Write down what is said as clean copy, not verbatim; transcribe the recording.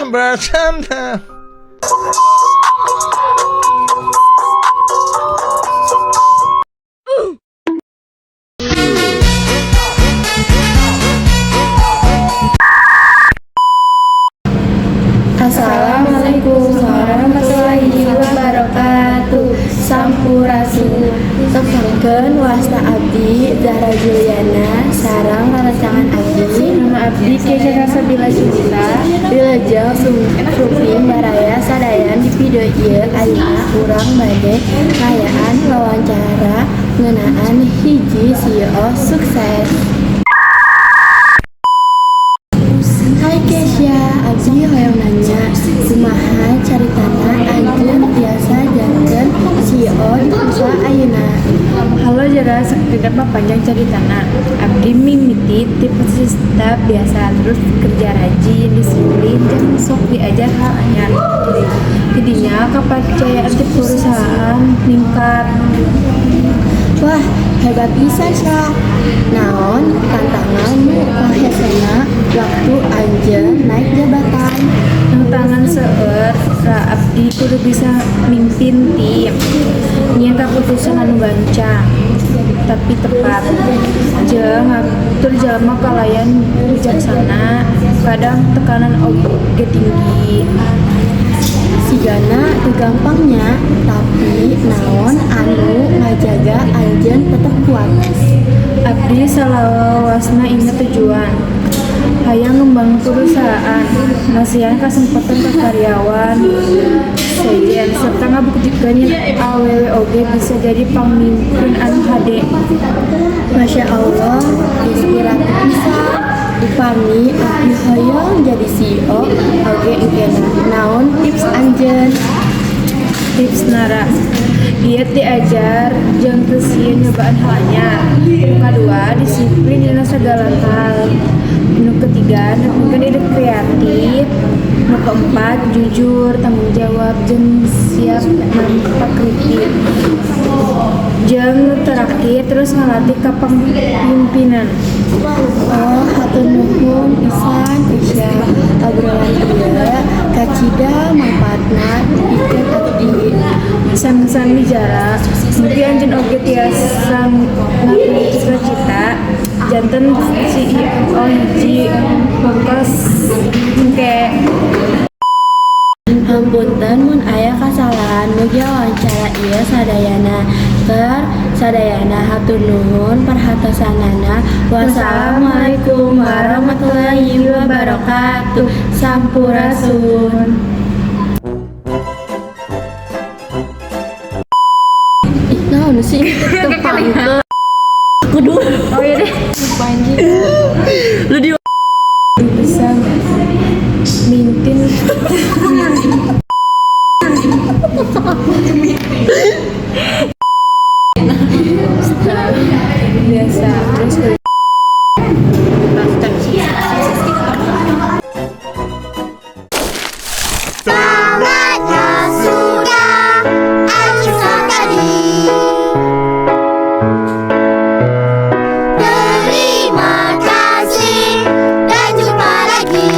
Remember sometimes. Assalamualaikum warahmatullahi wabarakatuh. Sampurasun. Tepangkeun, wasta abdi Zahra Juliana sareng rerencangan abdi. Nama abdi Keisha Salsabila Julita. Wilujeng sumping baraya sadayana. Di video ieu ayeuna urang bade ngayaan wawancara ngeunaan hiji CEO sukses. Hai Keisha, abdi hoyong nanya, kumaha caritana anjeun tiasa janten CEO di perusahaan ayeuna? Halo Jara, sakedap mah panjang caritana. Abdi mimiti ti posisi staf biasa, terus kerja rajin, disiplin, jeung sok diajar hal anyar. Jadinya kepercayaan ti perusahaan ningkat. Wah, hebat pisan, Sya. Naon tantangan nu panghesena waktu anjeun naik jabatan? Tantangan seueur ra, abdi kudu bisa mimpin tim, nyieun kaputusan anu gancang tapi tepat, jeung ngatur jalma kalayan bijaksana. Kadang tekanan oge tinggi. Sigana teu gampang nya, tapi naon anu ngajaga anjeun tetep kuat? Abdi salawasna inget tujuan. Hayang ngembangkeun perusahaan, masihan kasempatan ka karyawan sejen, serta ngabuktikeun yen awewe oge bisa jadi pamimpin anu hade. Masya Allah, inspiratif pisan. Upami abdi hoyong jadi CEO oge engkena, naon tips anjeun? Tipsna ra, giat diajar jeung teu sieun nyobaan hal anyar. Nu kadua, disiplin dina sagala hal. Nu ketiga, nepikeun ide kreatif. Nu keempat, jujur, tanggung jawab, jeung siap nampa kritik. Jeung nu terakhir, terus ngalatih kapamimpinan. Oh, hatur nuhun pisan, Keisha. Obrolan ieu kacida mangpaatna pikeun abdi. Sami-sami, Jara. Mugi anjeun oge tiasa ngatuh cita-cita janten CEO hiji pungkas engke. Hapunten mun aya kasalahan. Mugi wawancara ieu sadayana ter sadayana hatur nuhun perhatosanana. Wassalamualaikum warahmatullahi wabarakatuh. Sampurasun. Ih, naon sih tepangkeun kudu. Oh iya deh. Lu di Bisa mimpin biasa terus. Tamatnya sudah acara tadi. Terima kasih dan jumpa lagi.